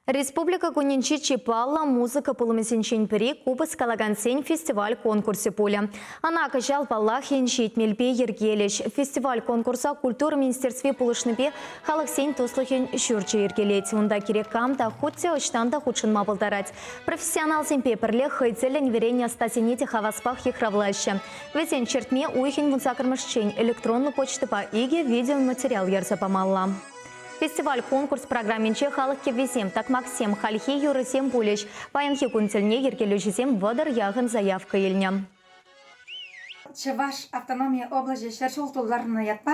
Республика кунӗнчи чи паллӑ музыка пулӑмӗсенчен пӗри купӑс калакансен фестиваль-конкурсӗ пулӗ. Ӑна кӑҫал, паллах, инҫет мелпе йӗркелӗҫ. Фестиваль-конкурса культура министерстви пулӑшнипе Халӑхсен туслӑхӗн ҫурчӗ йӗркелет. Унта кирек кам та, хуть те ӑҫтан та хутшӑнма пултарать. Профессионалсемпе пӗрле хӑй тӗллӗн вӗреннӗ ӑстасене те хаваспах йыхравлаҫҫӗ. Вӗсен чӗртме уйӑхӗн вунсаккӑрмӗшчен электронлӑ почтӑпа икӗ видеоматериал ярса памалла. Фестиваль-конкурс программинче халӑх кӗввисем, такмаксем, хальхи юрӑсем пулӗҫ. Паянхи кун тӗлне йӗркелӳҫӗсем 30 яхӑн заявка илнӗ. Чӑваш автономи облаҫӗ ҫӗршыв тултарнӑ ятпа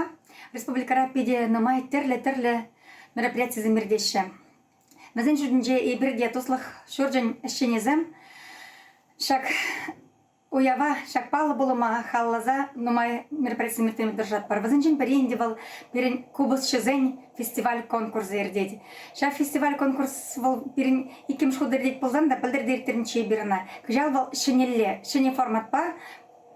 республикӑра питӗ нумай тӗрлӗ-тӗрлӗ мероприятисем иртеҫҫӗ. Вӗсен шутӗнче эпир те Туслӑх ҫурчӗн ӗҫченӗсем ҫак Уява ҫак паллӑ пулӑма халалласа нумай мероприятисем ирттерме тӑрӑшатпӑр. Вӗсенчен пӗри ӗнтӗ вӑл пирӗн купӑсҫӑсен фестиваль-конкурсӗ иртет. Ҫав фестиваль-конкурс вӑл пирӗн иккӗмӗш хут иртет пулсан та пӗлтӗр те ирттернӗччӗ эпир ӑна. Кӑҫал вӑл ҫӗнӗлле, ҫӗнӗ форматпа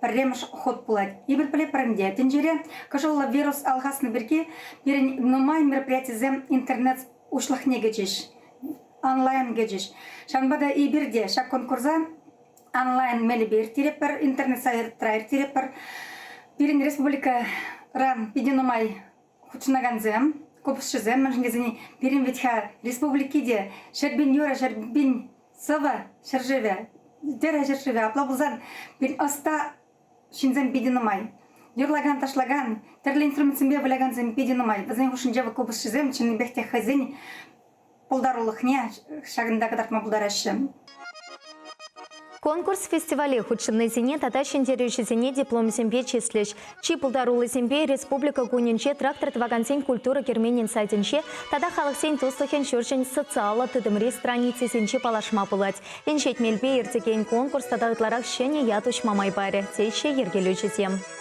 пӗрремӗш хут пулать. Эпир пӗлетпӗр ӗнтӗ, тӗнчере кӑшӑллӑ вирус алхаснӑ пирки пирӗн нумай мероприятисем интернет уҫлӑхне кӗчӗҫ, онлайн кӗчӗҫ. Ҫавӑнпа та эпир те ҫак конкурса онлайн мелӗпе ирттеретпӗр, интернет-сайтра ирттеретпӗр. Пирӗн республикӑра питӗ нумай хутшӑнакансем, купӑсҫӑсем, мӗншӗн тесен пирӗн вӗт-ха республики те 100 000 юрӑ, 100 000 сӑвӑ ҫӗршывӗ, тӗрӗ ҫӗршывӗ. Апла пулсан пирӗн ӑста ҫынсем питӗ нумай. Юрлакан, ташлакан, тӗрлӗ инструментсемпе вылякансем питӗ нумай. Вӗсен хушшинче купӑсҫӑсем чӑннипех те хӑйсен пултарулӑхне ҫакӑнта кӑтартма пултараҫҫӗ. Конкурс фестивале хутшӑннисене тата ҫӗнтерӳҫӗсене дипломсемпе чыслӗҫ. Чи пултаруллисемпе Республика кунӗнче трактор тӑвакансен культура керменӗн сайтӗнче тата Халӑхсен туслӑхӗн ҫурчӗн социаллӑ тытӑмри страницисенче паллашма пулать. Инҫет мелпе иртекен конкурс тата ытларах ҫӗнӗ ят уҫма май парӗ, теҫҫӗ йӗркелӳҫӗсем.